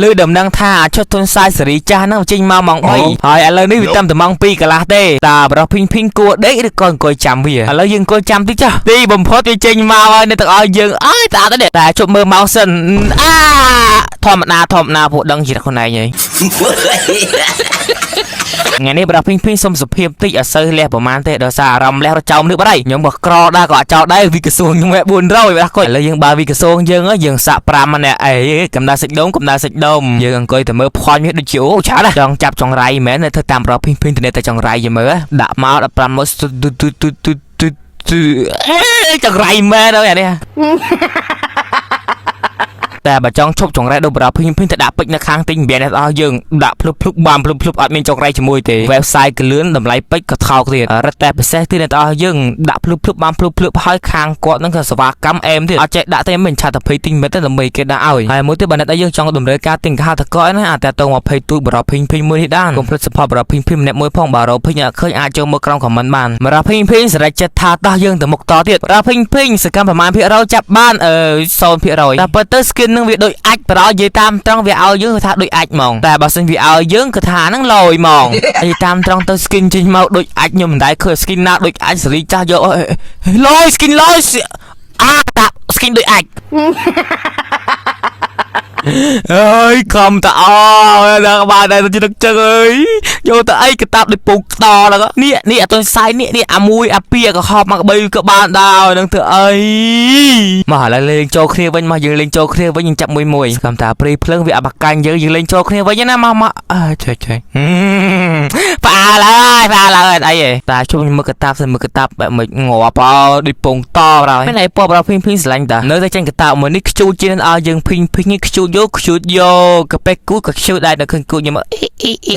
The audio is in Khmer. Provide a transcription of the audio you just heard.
លើដំណឹងថាឈុតទុនសាយសេរីចាស់ហ្នឹងចេញមកម៉ោង3ហើយឥឡូវនេះវាត្រឹមតែម៉ោង2កន្លះទេតើប្រុសភីងភីងគួរដេកឬក៏អង្គុយចាំវាឥឡូវយើងអង្គុយចាំតិចចុះទីបំផុតវាចេញមកហើយអ្នកទាំងអស់យើងអើយតាទៅនេះតែជប់មើលម៉ោងសិនអាធម្មតាធម្មតាពួកដឹងជាខ្លួនឯងហើយ ថ្ងៃនេះប្រុសភីងភីងសុំសុភាពតិចអត់សូវលះប្រហែលទេដោយសារអារម្មណ៍លះរត់ចោលនេះបាត់ហើយខ្ញុំក៏ក្រដែរក៏អត់ចោលដែរវីកសួងខ្ញុំ400បាទគាត់ឥឡូវយើងបើវីកសួងយើងយើងសាក់5ម្នាក់អីកំដៅសាច់ដុំកំដៅសាច់ដុំយើងអង្គុយទៅមើលភ័ញវាដូចជាអូឆាតចង់ចាប់ចង្រៃមែនធ្វើតាមប្រុសភីងភីងទៅតែចង្រៃយមើលដាក់មក15មកទុទុទុទុទុទុអេចង្រៃមែនហើយអានេះ តែបើចង់ឈប់ចង្រៃដូចបរោភីងភីងទៅដាក់ពេជ្រនៅខាងទិញមានអ្នកអស់យើងដាក់ភ្លុបភ្លុបបានភ្លុបភ្លុបអត់មានចង្រៃជាមួយទេ website កលឿនតម្លៃពេជ្រក៏ថោកទៀតរត់តែពិសេសទៀតអ្នកអស់យើងដាក់ភ្លុបភ្លុបបានភ្លុបភ្លុបហើយខាងគាត់ហ្នឹងក៏សេវាកម្មអែមទៀតអត់ចេះដាក់ទេមិនឆាតភ័យទិញមិត្តទេដើម្បីគេដាក់ឲ្យហើយមួយទៀតបើអ្នកយើងចង់តម្រូវការទិញកាតកណាអាចតាតង20ទូចបរោភីងភីងមួយនេះដែរកុំភ្លេច support បរោភីងភីងម្នាក់មួយផងបើរោភីងអត់ឃើញអាចចូលមើលក្រោម comment បានបរោភីងភីងសម្រេចចិត្តថាតោះយើងទៅមុខតទៀតបរោភីងភីងសកម្មប្រមាណភាគរយចាប់បានអឺ0%តែពិតទៅ skin នឹងវាដូចអាចបរោនិយាយតាមត្រង់វាឲ្យយើងគឺថាដូចអាចហ្មងតែបើសិនវាឲ្យយើងគឺថាហ្នឹងលយហ្មងនិយាយតាមត្រង់ទៅ skin ចេញមកដូចអាចខ្ញុំមិនដែលឃើញ skin ណាដូចអាចសេរីចាស់យកលយ skin លយអាតា skin ដូចអាច អើយខំតអដល់ក្បាលដែរទៅនឹកចឹងអើយយកទៅអីកតាបដូចពងខ្តហ្នឹងនេះនេះអត់ទាន់សាយនេះនេះអាមួយអាពីរអាក្រហមមកបីក៏បានដែរនឹងធ្វើអីមកឥឡូវលេងចូលគ្នាវិញមកយើងលេងចូលគ្នាវិញយើងចាប់មួយមួយខំតាព្រីភ្លើងវាអបកាញ់យើងយើងលេងចូលគ្នាវិញណាមកមកអើជួយជួយផ្អើលហើយផ្អើលហើយអីហ៎តាជុំមើលកតាបសិនមើលកតាបបែបមិនងាប់អើដូចពងតហើយមិនអីពណ៌ប្រភីងភីងស្រឡាញ់តានៅតែចាញ់កតាបមួយនេះខ្ជូតជាងឲ្យយើងភីងភីងខ្ជូតយកខ្ជូតយកកាពេគូក៏ខ្ជូតដែរនៅឃើញគូខ្ញុំអ៊ីអ៊ីអ៊ី